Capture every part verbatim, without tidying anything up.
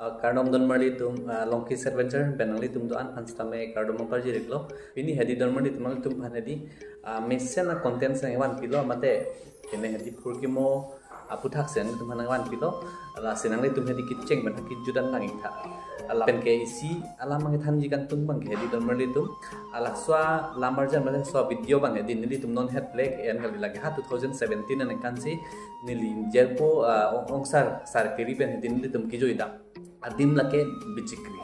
Ah, kardom donmarlitum, ah, Longki's Adventure pen nanglitum do-an aphan sitame kardom pajir-iklo. Pini hedi donmarlitum nanglitum aphan hedi, ah, mesen a-content si nangvanpilo mate kene hedi phurkimo aputhak si nanglitum aphan nangvanpilo. Lasi nanglitum hedi kecheng pen ha kejut an lang-iktha. Lapen ke isi alam nangkethanji kangtung abang ke hedi donmarlitum, ah, laso alam arjan mate laso video abang hedi nelitum non het le en kali, lake ha two thousand seventeen aningkan si neli jirpo, ah, ong-, ongsar sar keri pen hedi nelitum kejoidam adim lake Bichikri.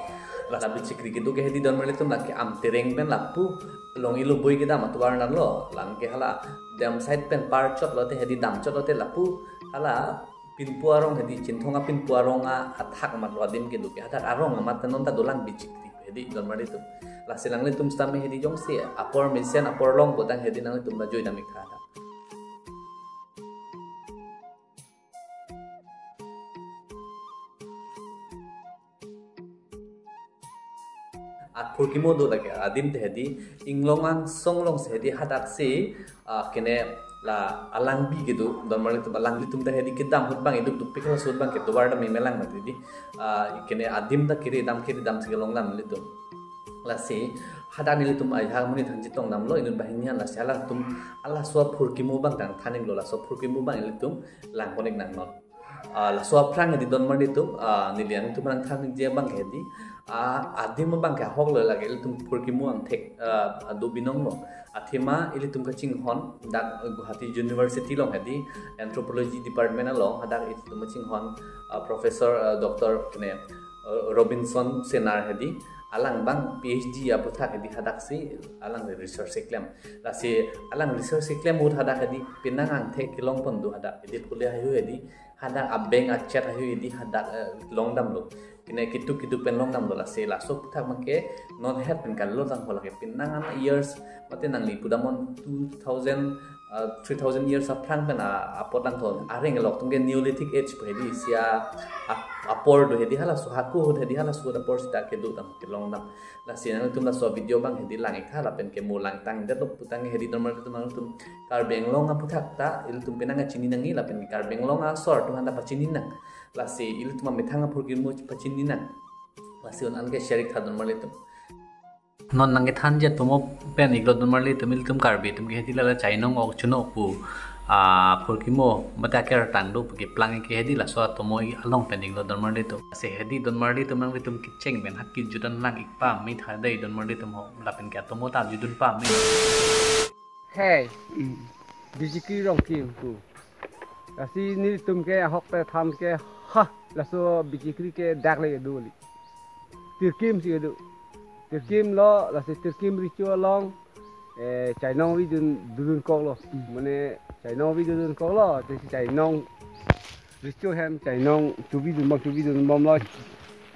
La Bichikri kedo ke hedi donmarlitum lake Amtereng pen lapu Longilo bui kedam atovar nanlo, lang ke hala dam side pen par chotlote, hedi dam chotlote lapu hala pinpo arong, hedi Chinthong apinpo arong a-, athak amatlo adim kedo ke, hadak arong amat non ta dolang Bichikri hedi donmarlitum. Lasi nanglitum sitame hedi jongsi apor mesen apor long putang hedi nanglitum ta joidam-iktha. Aphurkimo do lake adim te hedi Inglong angsong along si hedi hadak si, ah, kene la alangbi kedo donmarlitum, alanglitum ta hedi kedam ahut abang iduk dukpik, halaso ahut abang kedo bar dam melang mati di, ah, kene adim ta kiri dam kiri dam si kelong dam nelitum. Lasi hadak nelitum ajahak amonit aphan chetong damlo inut banghini an, lasi halatum halaso aphurkimo abang kangthan-iklo, laso aphurkimo abang ilitum langpon-ik nangnon. Ah, laso aphrang hedi donmarlitum, ah, neli nangtum nangthan-ikji abang ke hedi, ah, adim abang ke ahok lo, lake ilitum phurkimo angthek, ah, do binong lo. Athema ilitum kachinghon dak Guwahati University along hedi Anthropology Department along hadak ilitum kachinghon, ah, Professor, ah, Doctor kene, ah, Robinson Senar hedi, alang abang P H D aputhak hedi hadak si alang research keklem. Lasi alang research keklem ahut hadak hedi penang angthek kelongpon do hadak hedi pule ayu hedi hadak abeng achet ayu hedi hadak, eh, long damlo. Kene kitu kitu pen long damlo, lasi laso aputhak abang ke non het pen kalo tangho, lake penang an years mate nangli pudamnon two thousand, uh, three thousand years aphrang pen a, apot langthu areng alok atum ke Neolithic age pu hedi isi a, a, apor do hedi, halaso hako ahut hedi halaso ahut apor sita kedo dam kelong dam. Lasi nangtum laso video abang hedi lang-iktha lapen ke mo langtang det lo putang hedi donmarlitum nangtum Karbi Anglong aputhak ta ilitum penang kachini nangji lapen Karbi Anglong asor atum aphan ta pachini nang. Lasi ilitum amethang aphurkimo pachini nang. Lasi un-an ke share-iktha donmarlitum. Non nangkethanji atomo pen iklo donmarlitum, ilitum Karbi atum ke hedi la la chainong ok chuno pu, ah, phurkimo mate aker tang do pu keplang ke hedi laso atomo along pen iklo donmarlitum. Lasi hedi donmarlitum nanglitum kecheng pen ha kejut an lang-ik pame tha dei donmarlitum ho, lapen ke atomo ta jutdun pame. Hey, Bichikri Rongkim pu. Lasi nelitum ke ahok te than ke ha, laso Bichikri ke dak le do li. Tirkim si do. Tirkim lo, lasi Tirkim recho along, eh, chainong avi dun, dodun koklo. Hmm. Mane chainong avi dodun koklo, te chainong recho hem, chainong chovi dunbom, chovi dunbomlo.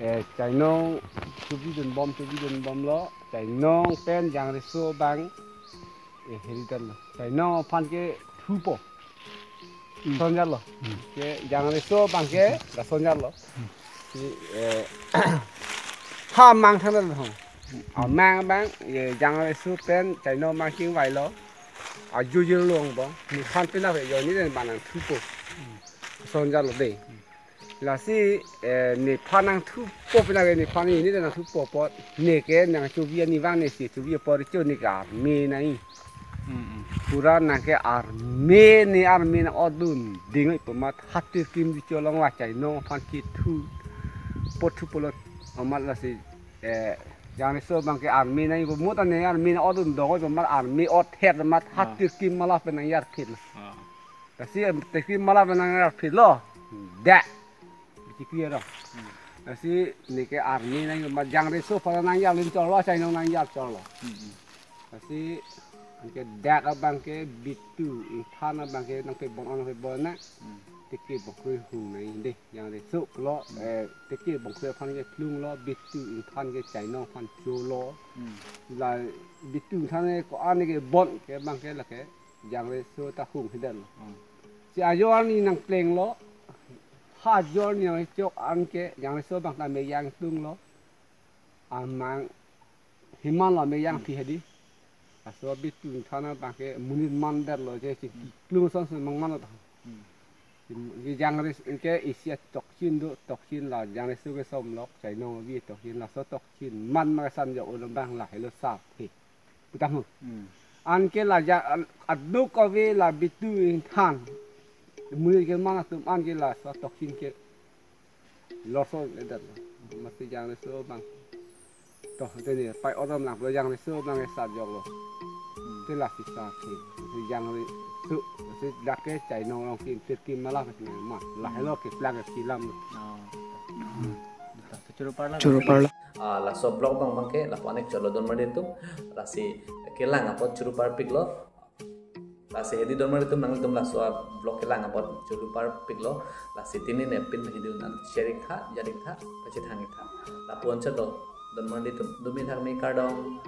Eh, chainong chovi dunbom, chovi dunbomlo. Chainong pen jangreso abang, eh, heri dan lo. Chainong aphan ke thupo. Hmm. Sonjatlo. Hmm. Ke jangreso abang ke la sonjatlo. Hmm. Si, eh, ha mang thang lo. Hmm. Amang abang, eh, jangreso pen chainong abang chingvailo. Ajo jir long abang. Nephan pen ave joni den abang nangthupo. Hmm. Sonjatlo dei. Hmm. Lasi, eh, nephan nangthupo pen ave, nephan ini den nangthupo apot. Ne ke nangchovi ani vang ne si chovi apor cho ne ke army nai. Mm, mm. Pura nang ke army ne, army nang-otdun dingoi pu amat ha Tirkim recho along la chainong aphan kethu apot thupo lo amat lasi, eh, jangreso abang ke army nai pu amat ne army nang-otdun dongoi pu amat army ot het amat ha Ah. Tirkim mala pen nangyarphit lo. Ah. Lasi, em, Tirkim mala pen nangyarphit lo. Dak. Bichikri aro. Hmm. Lasi ne ke army nang ma jangreso aphan nangyarlin chorlo, chainong nangyar chorlo. Hmm, hmm. Lasi anke dak abang ke Bitu Ingthan abang ke nangpebon, nangpebon na. Hmm. Teke Bongkroi hung nai dei, jangreso pulo, Hmm. eh, Teke Bongkroi aphan ke plunglo, Bitu Ingthan ke chainong aphan cholo. Hmm. La Bitu Ingthan ke ko-an ke bon ke abang ke lake jangreso ta hung hidetlo. Hmm. Si ajo arni nangplenglo, ha ajo arni nangchok anke jangreso abang ta meyang tunglo. Amang heman lo meyang Hmm. phi hedi. Laso Bitu Ingthan abang ke monit mandetlo je si Hmm. klung son son mang manlo ta. Hmm. Jangre ke isi atoxin do, toxin la jangreso ke somlok, chainong avi toxin, laso toxin man ma kesan joklo, bang lahelo sap he. Putang ho. Hmm. Anke la ja, aduk ave la bitu ingthan. Mui ke man atum anke laso toxin ke lorso edat. Masi jangreso bang. Toh, tene pai odom lang pulo jangreso bang esat joklo. Hmm. Te lasi sap he. Si jangreso, si dak ke chainong long kim, tir kim mala, masi man. Lahelo keplang ke silam. Oh. Choro parlo. Choro parlo. Ah, laso vlog abang abangke lapu-an ik cholo don mari atum. Lasi kelang apot choro parpiklo. Lasi hedi don mari atum, nanglitum laso vlog kelang apot choro parpiklo. Lasi pini ne pin hedi un-an share ik tha, jat ik tha, pachethang ik tha. Lapu-an cholo don mari atum, dumi thak me, kardom.